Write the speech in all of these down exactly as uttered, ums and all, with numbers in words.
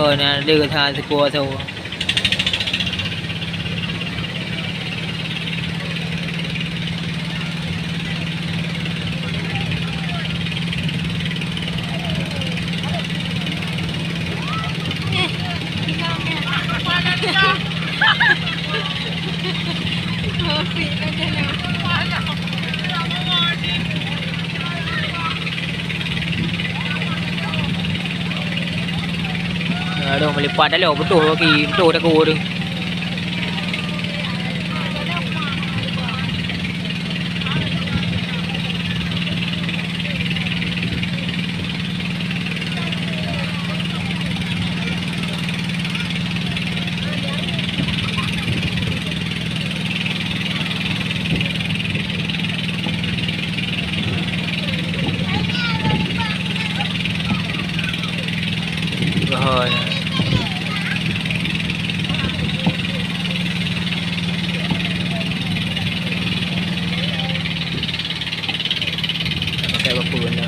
Oh, na lé that sikoe sawoe. Aduh, meulipat dah lé, beutôi kaki, beutôi takue tu. Bahaya. Pakai bapa benda.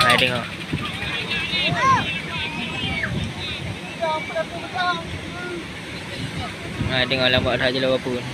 Hai, tengok. Hai, tengok lambat that je lah walaupun.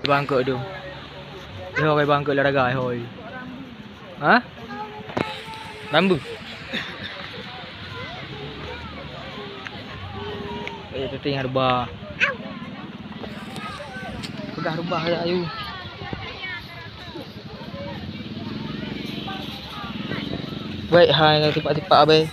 Bangkok tu. Yo, kai bangkok olahraga, hoi. Ha? Rambu. Eh, tu tengah rubah. Peugah rubah ya, ayu. Baik, hai, tipak-tipak, abai.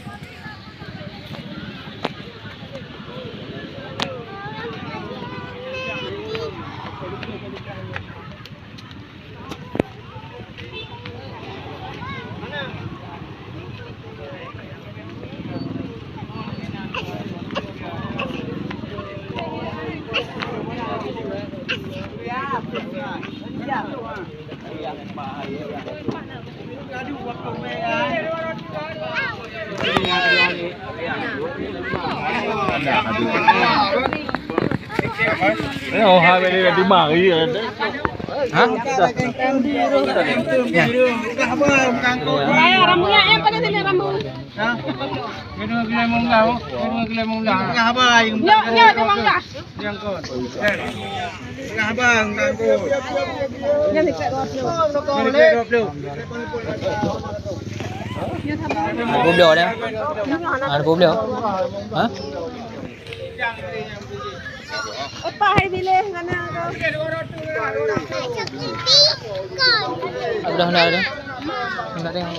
Eh, oh, ha, boleh dimari. Ha? Ya. Rambu yang, yang pada sini rambu. Ha? Kedua kilo lima belas, oh. Kedua kilo lima belas. Tengah abang. Nyok, nyok, lima belas. Yang kot. Eh. Tengah abang, tengah kot. Jadi dua puluh. Ada dua belas dah. Ada dua belas. Ha? Apa hai pilih mana tu? Udah, udah, udah. Enggak ada yang.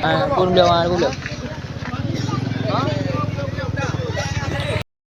Ah, pun beliau, ah, pun beliau.